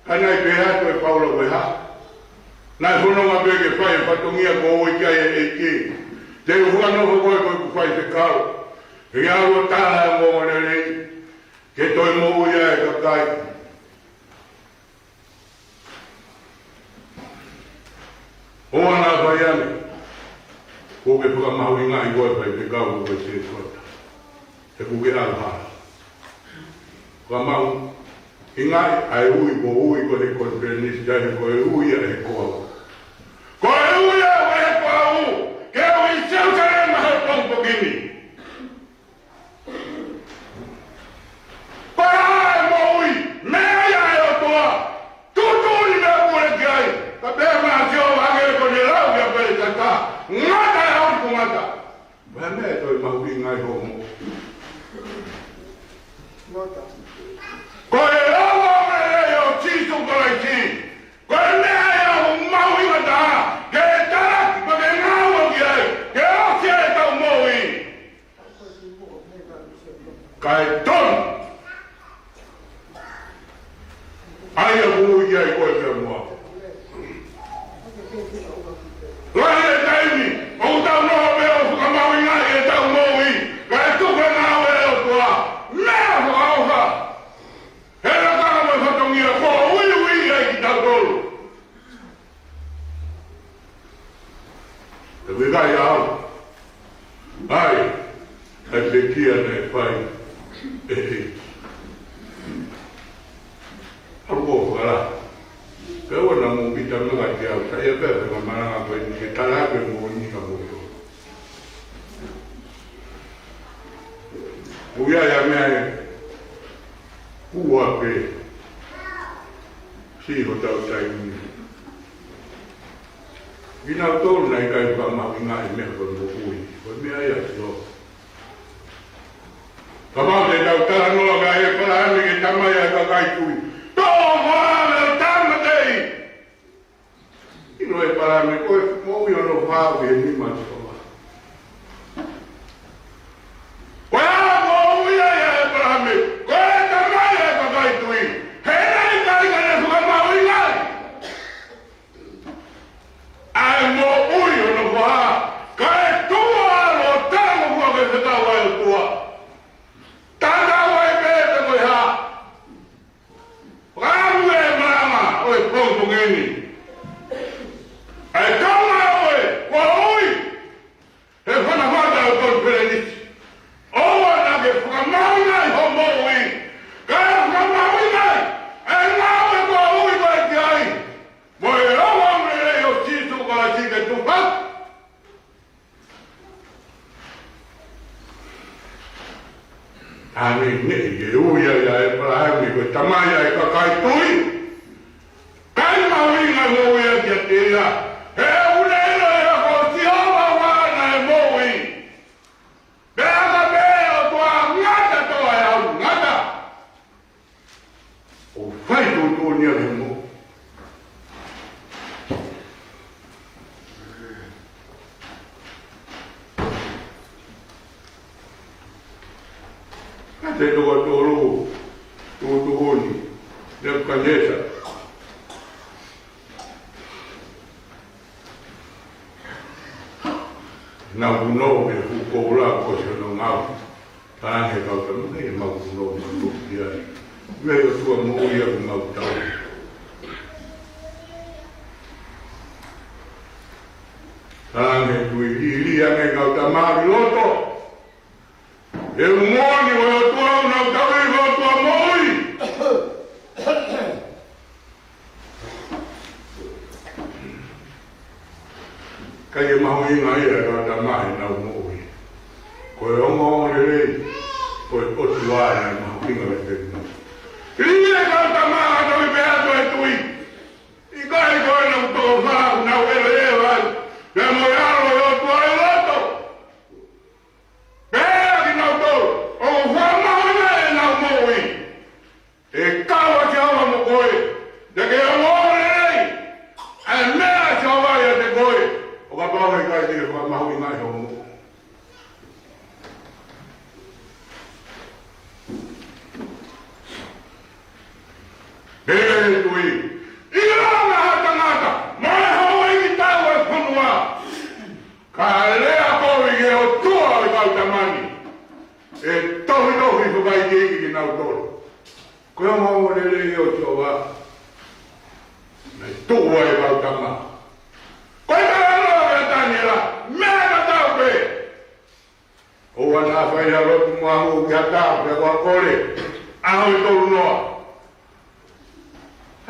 Ka naʻe pehē atu ʻe Paula ko e hā. Naʻe fononga pē ke fai e fatongia kuo ui ki ai ʻe he ʻEiki. Te u fakanofo koe ko ʻeku faifekau. Ke ʻalu ʻo tala e ongoongolelei. Ke toe moʻui ai e kakai. ʻOua naʻa fai ange. Kuo ke fakamahuʻingaʻi koe faifekau ko e sētuata. He kuo ke ʻalu hala. Fakamahuʻingaʻi ʻa e ui kuo ui koe he konifelenisi, ʻikai ko e ui ia ʻe koe. Ko e ui ia ʻe koe. Ke ui Selusalema he pongipongi ni. Ko e hā e moʻui, meʻa ia ʻa e ʻOtua, tuʻutuʻuni meʻa pule ki ai, ka pehē mai ʻe Sihova ʻa e ʻāngelo ko ʻene lau kia Peletesa, ngata e ʻaho ni kuo ngata. Meʻa meʻa ʻe toe mahuʻinga ai hoʻo moʻui. Ko e lau ʻa e ʻEiki ʻo Sīsū Kalaisi, ko e meʻa ia ʻoku mahuʻinga taha, ke talaki, ke ngāue ki ai, ke ʻosi ai ʻetau moʻui. Kae tonu. ʻA ia ʻoku ui ai koe pea mo au. Lahi e taimi ʻoku tau noa pē ʻo fakamahuʻingaʻi ʻetau moʻui, kae tuku e ngāue ʻa e ʻOtua. Meʻa fakaʻofa. He lakanga mo e fatongia kuo uiuiʻi ai kitautolu. He ʻoku ʻikai au. ʻAi, ʻa e pekia naʻe fai ʻe he ʻEiki. ʻAlu ko e fakalahi. Pea ʻoua naʻa mou pita maka ki au, sai ia pea pea malanga ko eni ke tala atu e moʻoni ka mo e ʻOtua. ʻOku ʻi ai e meʻa ʻe ua pē siʻi hotau taimi ni. Kinautolu naʻe ʻikai fakamahuʻingaʻi e meʻa ko e moʻui. Ko e meʻa ia ʻa Sihova. Kapau te tau talanoa kia ʻĒpalahame ko e tamai ʻa e kakai tui. Toʻo ʻa e tāmateʻi. ʻIlo ʻĒpalahame ko e moʻui hono fā ʻi he nima ʻo Sihova. Ko e hā ʻoku ui ai ʻa ʻĒpalahame ko e tamai ʻa e kakai tui? He naʻe ʻikai ke ne fakamahuʻingaʻi ʻa e moʻui hono fā, kae tuʻu ʻo talangofua ki he fekau ʻa e ʻOtua. Ka ne, ne, ke ui ai ʻa ʻĒpalahame ko e tamai ʻa e kakai tui. Kae mahuʻinga e moʻui ʻa kiate ia. He ʻoku ne ʻilo ʻe ia ko Sihova ʻa e moʻui. Pea ka pehē ʻe he ʻOtua ngata, toa ʻe au ngata. ʻO fai tuʻutuʻuni ia he mo. Ka te toko tolu, tuʻutuʻuni, Nepukanesa. Nau punou mei he fuʻu koula ko ē ʻo nau ngāue. Talaange ʻe he kau tama, ʻikai ke mau punou mei he fuʻu koula. Mei he ʻOtua moʻui ʻoku mau tauhi. Talaange ʻe he tui, lī, lī ange ʻe he kau tama ki loto. ʻE moʻoni ʻoku ʻi ai e ʻOtua ʻoku nau tauhi, ko e ʻOtua moʻui. ʻIkai ke mahuʻingaʻia ʻe he kau tama ʻenau moʻui. Ko e ongoongolelei, ko e ʻOtua naʻe mahuʻinga mei he moʻui. Lī e kau tama ʻo tauhi pea toe ʻe he tui. ʻIkai ko ʻenau tōfā, ʻenau ʻeveʻeva, pea mo e ʻAlo ʻo e ʻOtua ʻi loto. Pea kinautolu, ʻoku fakamahino ʻenau moʻui. ʻE kau ʻa Sihova mo koe, te ke ongoongolelei ʻa e meʻa ʻa Sihova ʻiate koe, ʻo kapau he ʻikai te ke fakamahuʻingaʻi hoʻo moʻui. Pea ʻe tui, ʻilonga ha tangata, mo e houʻeiki tau ʻo e fonua. Ka lea kovi ki he ʻOtua ʻo e kau tama ni, ʻe tohitohi fakaikiiki kinautolu. Ko e ongoongolelei ʻo Sihova naʻe tuʻu ai e kau tama. Ko e talanoa kia Taniela, meʻa tatau pē. ʻOua naʻa fai ha lotu mo ha hū ki ha taha pea kuo kole ʻaho ʻe tolu noa.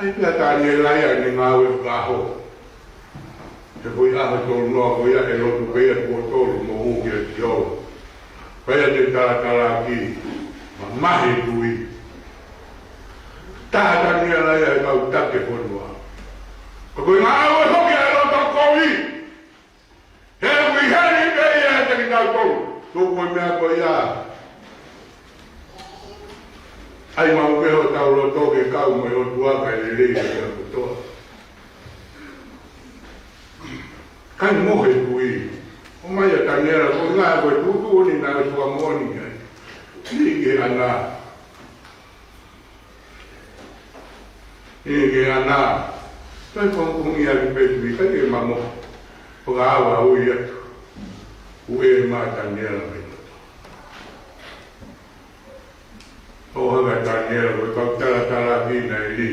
ʻAi pē ʻa Taniela ia ʻene ngāue fakaʻaho. He ko e ʻaho ʻe tolu noa ko ia ʻe lotu pē ia tuʻo tolu mo hū kia Sihova. Pea ʻi heʻene talatalaaki, mamahi e tui. Tala ʻa Taniela ia ʻe he kau taki ʻo e fonua. Ka ko e ngāue foki ʻa e loto kovi. He ʻoku ʻi heni pē ia ʻiate kitautolu. Tuku e meʻa ko ia. ʻAi maʻu pē hotau loto ke kau mo e ʻOtua kae lelei pē ʻa kotoa. Kae mohe tui. ʻOmai ʻa Taniela ko e ngaahi ko e tuʻutuʻuni naʻe ʻOtua moʻoni ai. Ni ke ana. Ni ke ana. Toe pongipongi ʻaki pē tui, ʻikai ke mamo. Fakaava ui atu. Ue ma Taniela mai loto. ʻO hanga Taniela, ko e kau talatalaaki naʻe lī.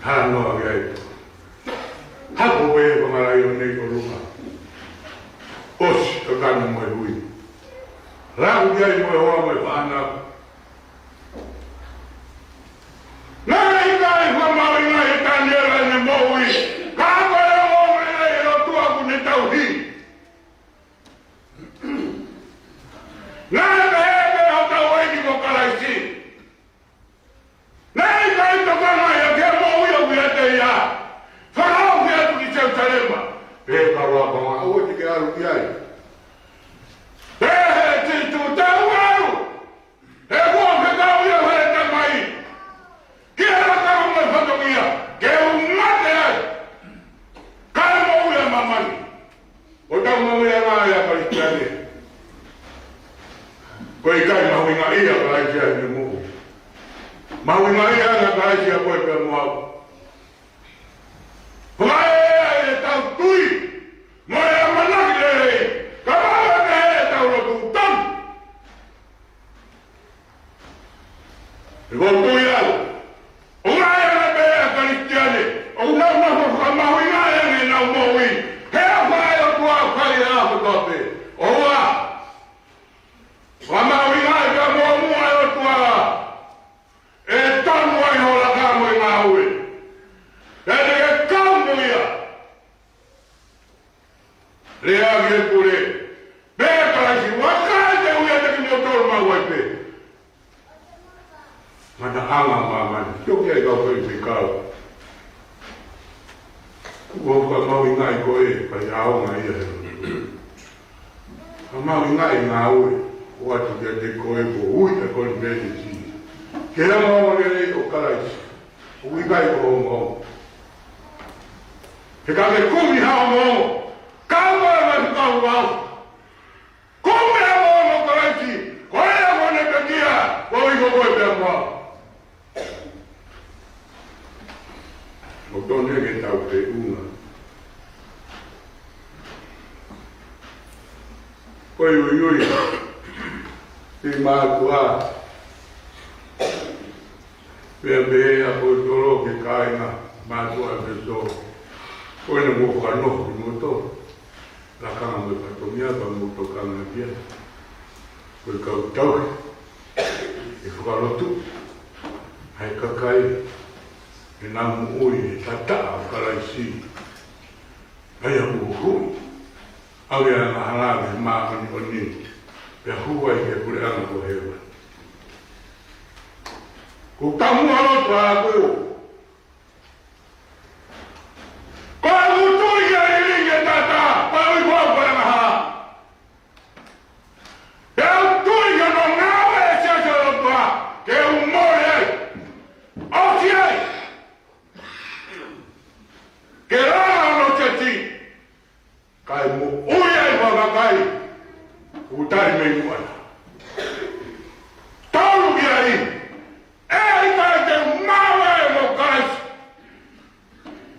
Talanoa ki ai. Hapo pē he fanga laione ʻi ʻolunga. ʻOsi, kakano mo e hui. Laku ki ai mo e hoa mo e fānau. Naʻe ʻikai fakamahuʻingaʻi ʻe Taniela ʻene moʻui, ka ko e ongoongolelei ʻo e ʻOtua ʻoku ne tauhi. Naʻe pehē pē hotau ʻEiki ko Kalaisi. Naʻe ʻikai tokanga ia ki he moʻui ʻoku ʻiate ia. Fakaofi atu ki Selusalema. Pehē ʻe he kau ākonga, ʻoua te ke ʻalu ki ai. Pehē ʻe Sīsū, te u ʻalu. He kuo fekau ia ʻe he Tamai ki he lakanga mo e fatongia ke u mate ai, kae moʻui ʻa māmani. Ko ʻetau moʻui ʻa e Kalisitiane, ko e ʻikai mahuʻingaʻia ʻa Kalaisi ʻi heʻene moʻui. Mahuʻingaʻia ange ʻa Kalaisi ʻia koe pea mo au. Fakaʻeʻe ʻetau tui mo e ʻamanaki lelei, kae ʻoua naʻa ʻetau lotu tonu. He ʻoku ou tui au, ʻoku ʻi ai ʻa e meʻa ʻa e Kalisitiane ʻoku nau nofo fakamahuʻingaʻi ange ʻenau moʻui, he ʻoku ʻi ai e ʻOtua ʻoku fai ʻa e kotoa pē. ʻOua. Fakamahuʻingaʻi pea muʻomuʻa e ʻOtua. ʻE tonu ai hoʻo laka mo e ngāue. Pea te ke kau mo ia. Lea ki he pule. Pea Kalaisi, vakai te u ui ʻiate kimoutolu maʻu ai pē. Mana anga mamani, toki ai kau kai pe kau. Kuo ka mau inga i koe, kai aonga ia he. Ka mau inga i ngāue, o atu kia te koe ko ui e ko ni pētesi. Ke la mau lele o Kalaisi, ui kai ko ongo. He ka ke kumi ha ongo, kau mai mai kau au. Kumi ha ongo Kalaisi, ko e ongo ne pekia, ko i ko koe pea mua. ʻO tonu ke tau feʻunga. Ko e uiui, te mātuʻa. Pea pehē ʻa e ʻaposetolo ki he kāinga mātuʻa ʻEfesō. Ko ena mo fano ki moto. Lakanga mo e fatongia ka mo tokanga kia. Ko e kau tauhi. ʻE fakalotu. ʻA e kakai. ʻE namu ui e tata ʻo Kalaisi. ʻA ia ʻoku hui. ʻAve ʻa e ngaahi hala ʻa e māʻoniʻoni. Pea hū ai ki he puleʻanga ko hēvani. Ko tamu alo tuaku. Ko e utu ia i ringi e tata, ko e ui ko e ngaahi hala. Pea utu ia no ngāue e siasi ʻo e ʻOtua, ke u mole ai. ʻOsi ai. Ke langa no seti. Kae moʻui ai mo e kakai, ʻoku tali mei muʻa na. Tolu ki ai, ʻe ʻikai te u māvae mo Kalaisi.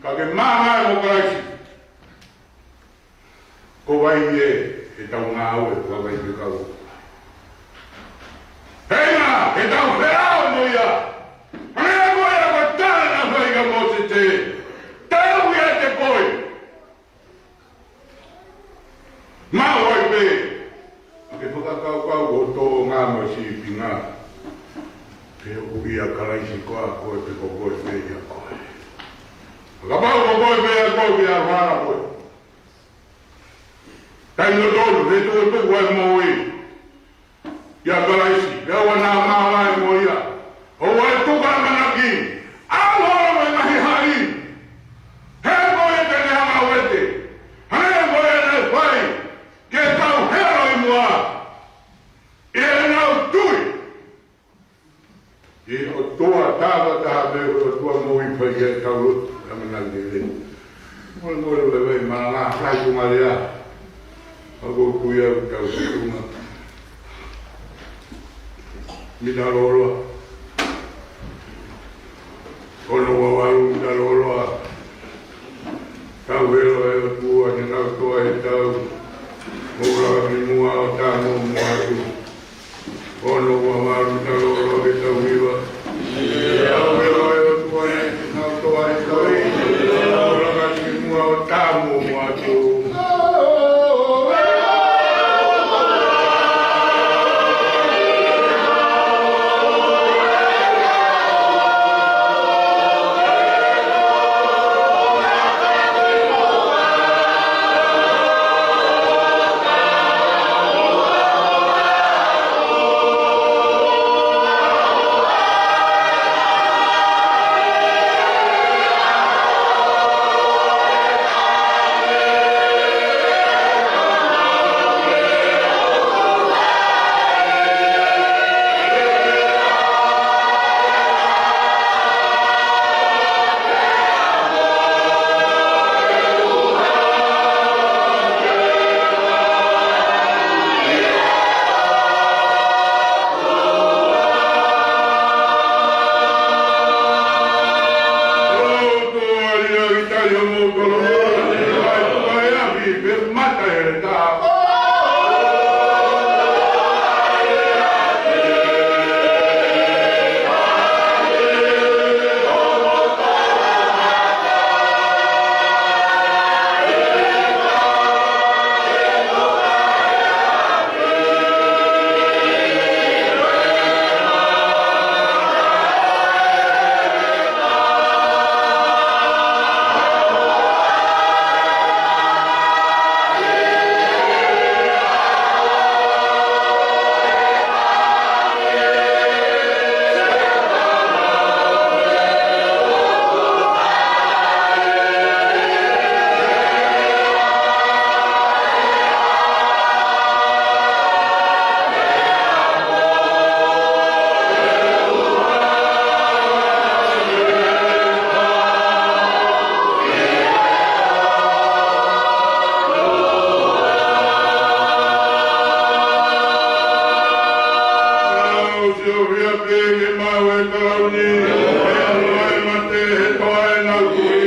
Ka ke māvae mo Kalaisi. Ko vai ē, ʻe tau ngāue, ko vai ē kau. Hei na, ʻe tau feʻao mo ia. Hangē ko ia ko e tala naʻe fai kia Mōsese. Te u ia te koe. Mau ai pē, ke fakakaukau ko e tōʻonga mo e sīpinga. Pe ʻoku ʻia Kalaisi koe, ko e pe ko koe pē ʻia koe. Kapau ko koe pē ʻia koe, ʻia hala koe. Taimi ʻo tolu, he tuʻutuʻu ai moʻui. ʻIa Kalaisi, pea ʻoua naʻa māvae mo ia. ʻOua ʻe tuku ʻamanaki, ʻalu holo mo e ngaahi haʻi. He ko ia te ne hanga ʻo ʻete. Hangē ko ia naʻe fai, ke tau helo ʻi muʻa. ʻI heʻenau tui. ʻI he ʻOtua tava taha pē, ʻOtua moʻui fai ia tau lotu, ʻamanaki lelei. Mole mole veve, mana ngā fai tunga lea. ʻOku ou tui au tau se tunga. Mita loloa. Ono ua valu mita loloa. Tau helo e ʻOtua ni nau toa e tau. Mou lava ki muʻa ʻo tā mo mua atu. Ono ua valu mita loloa ke tau hiva. Tau helo e ʻOtua ni nau toa e tau. Mou lava ki muʻa ʻo tā mo mua atu. Sofia pē ke maʻu e kalauni, ʻe ʻalu ai mate he toa ʻena kui.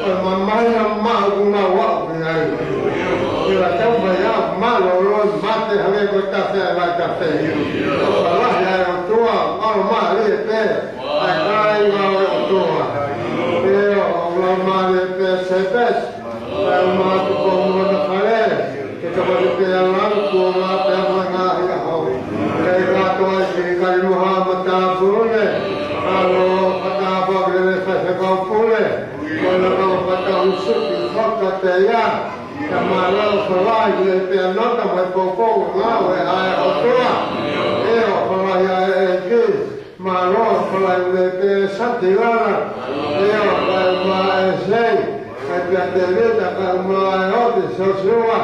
ʻOku mamahi ʻa e maʻa ʻoku mau aʻu ki ai. ʻIo, ʻoku mau mai ʻo mālōlō mate hangē ko e tafe ʻa e vaitafe. ʻOfa lahi ʻa e ʻOtua, ʻalu mālie pē ʻa e kāinga ʻo e ʻOtua. ʻIo, ʻoku lau mālie pē Sepesi. Kae ʻumaʻā ʻa e tupou mo e fale, ke tokoni pē ʻa langi, kuonga pea mo e ngaahi ʻaho. Kae kātoa ʻi he kalimuha matāpule, ʻa e fakataha pea mo e faifekau pule, ko e lakanga fakataha ʻo e sipi fakataha ia, ka mālō ʻofa lahi pē ʻa e nota mo e poupou ngāue ʻa e ʻOtua. ʻIo, ʻofa lahi ʻa e ʻEiki. Mālō ʻofa lahi pē Satilala. ʻIo, kae ʻumaʻā ʻa e Sei, kae pea Tēvita, kae ʻumaʻā ʻa e ʻOti Sosiua.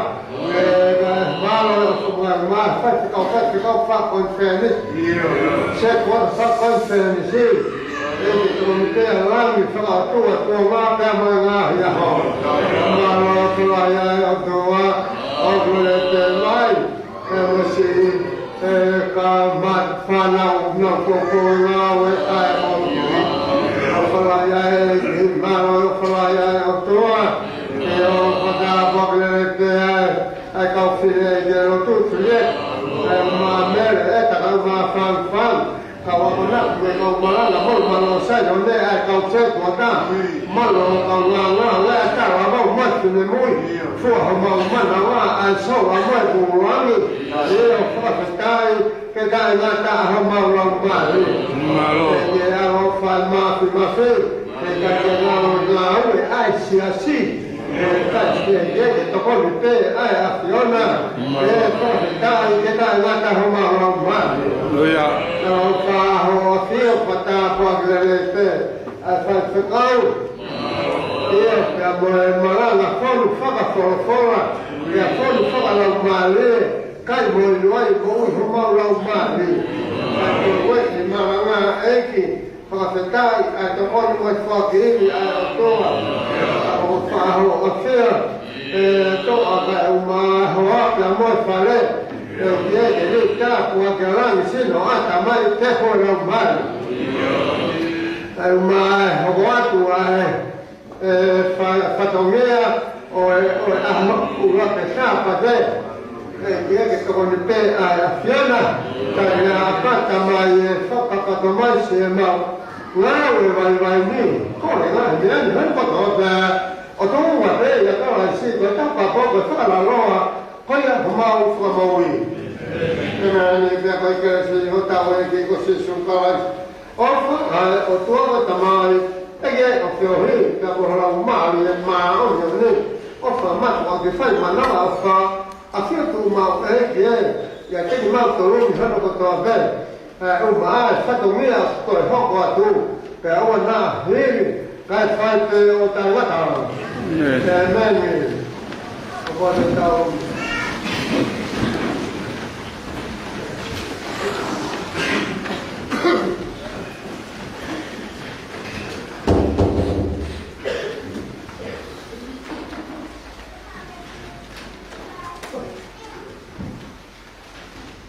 ʻE, kae mālō ʻofa lahi mo e faifekau, faifekau fakakonifelenisi. Sētuata fakakonifelenisi. ʻEiki, tokoni pē ʻa langi, fakaʻotua, kuonga pea mo e ngaahi ʻaho. Mālō ʻofa lahi ʻa e ʻOtua, ʻoku lele mai. ʻE masi, ʻe ka ma fana ʻo nau koko ngāue ʻa e ʻOtua. ʻOfa lahi ʻa e ʻEiki, mālō ʻofa lahi ʻa e ʻOtua. ʻE ʻofa ka pokele te ai, ʻa e kau fili ʻe ke lotu fili. ʻE ma mele ʻe ta kau ma fangfang. Kau akonaki mo e kau malanga mo e malanga sai ʻo ne ʻa e kau Sētuata. Mālō kau ngāngā ʻo e ʻatā ʻa mau mati ne mui. Fua homau manava ʻa e sola mo e kuluangi. ʻIo fakafetaʻi ke taʻengata ʻa homau laumālie. Mālō. ʻE ke ʻaloʻofa mafimafi. Ka ke ngāue, ngāue ʻa e siasi. ʻE, ka ke, ke, ke tokoni pē ʻa e ʻAfiona. ʻE, fakafetaʻi ke taʻengata homau laumālie. Haleluia. Tau faʻa ʻafio, fakatapu ʻaki lelei pē ʻa e faifekau. ʻIo, pea mo e malanga fonu fakafolofola, pea fonu fakalaumālie, kae mo e ʻilo ai moʻui homau laumālie. Ka ko e ueʻi malanga ʻEiki, fakafetaʻi ʻa e tokoni mo e foaki ivi ʻa e ʻOtua. ʻO faʻa ʻafio, ʻe toʻa kae ʻumaʻā e hoa pea mo e fale. ʻE ʻoku ʻikai ke lī tāpuaki ʻa langi, sino ʻatamai, kehe mo e laumālie. Kae ʻumaʻā e hoko atu ʻa e, ʻe, fa-, fatongia ʻo e, ʻo e ʻaho ʻuluaki Sāpate. ʻE, ʻoku ʻikai ke tokoni pē ʻa e ʻAfiona, ka ia ʻa e Tamai ʻe fakapato mai siʻemau ngāue vaivai ni. Ko e ngaahi meʻa ni, hano kotoa pē, ʻo tō ua pē ʻia Kalaisi, ko e tapa pō, ko e fakalaloa, ko ia homau Fakamoʻui. ʻEmeni. Pea ko e kelesi ʻa hotau ʻEiki ko Sīsū Kalaisi, ʻofa ʻa e ʻOtua ko e Tamai, ʻEiki ʻo e feohi, pea mo e Laumālie Māʻoniʻoni, ʻo fakamātuʻaki fai manavaʻofa, ʻafio tuʻu maʻu ʻEiki ē, ʻiate kimautolu ni hano kotoa pē, ʻe, ʻumaʻā e fatongia ko e hoko atu, pea ʻoua naʻa hili, kae fai pē ʻo taʻengata. ʻEmeni. ʻEmeni. ʻOku ʻoatu ʻetau